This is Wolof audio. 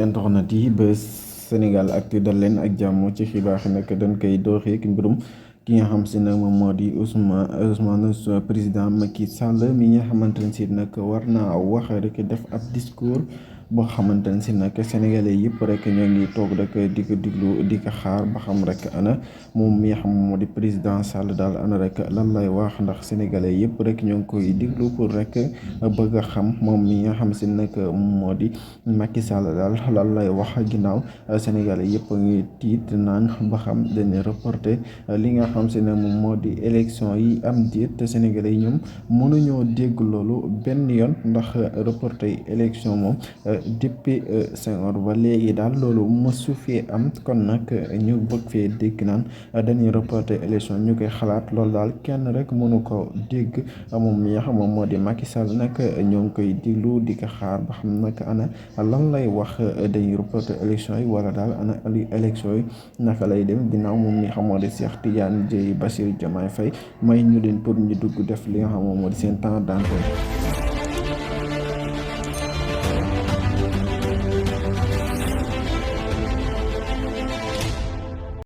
internet yi ba Sénégalactu dal leen ak jàmm ci xibaar yi nag dañ koy dooree ak mbirum ki nga xam si nag moom moo di Ousmane président Macky Sall mi nga xamante ne si nag war naa wax rek def ab discours boo xamante ne si nag sénégalais yëpp rek ñoo ngi toog rek di ko diglu di ko xaar ba xam rek ana moom mi nga xam moo di président Sall daal ana rek lan lay wax ndax sénégalais yëpp rek ñoo ngi koy diglu pour rek bëgg a xam moom mi nga xam si nag moo di Macky Sall daal lan lay wax ginnaaw sénégalais yëpp a ngi tiit naan ba xam dañuy reporter li nga xam si ne moom moo di élection yi am déet te sénégalais yi ñoom mënuñoo dégg loolu benn yoon ndax reporter élection moom depuis Senghor ba léegi daal loolu mësu fee am kon nag ñu bëgg fee dégg naan dañuy reporter élection ñu koy xalaat loolu daal kenn rek mënu ko dégg moom mi nga xam moom moo di Macky Sall nag ñoo ngi koy diglu di ko xaar ba xam nag ana lan lay wax dañuy reporter élection yi wala daal ana élection yi naka lay dem ginnaaw moom mi nga xam moo di Cheikh Tidiane Dièye Bassirou Diomaye Faye may ñu leen pour ñu dugg def li nga xam moom moo di seen temps d'antenne.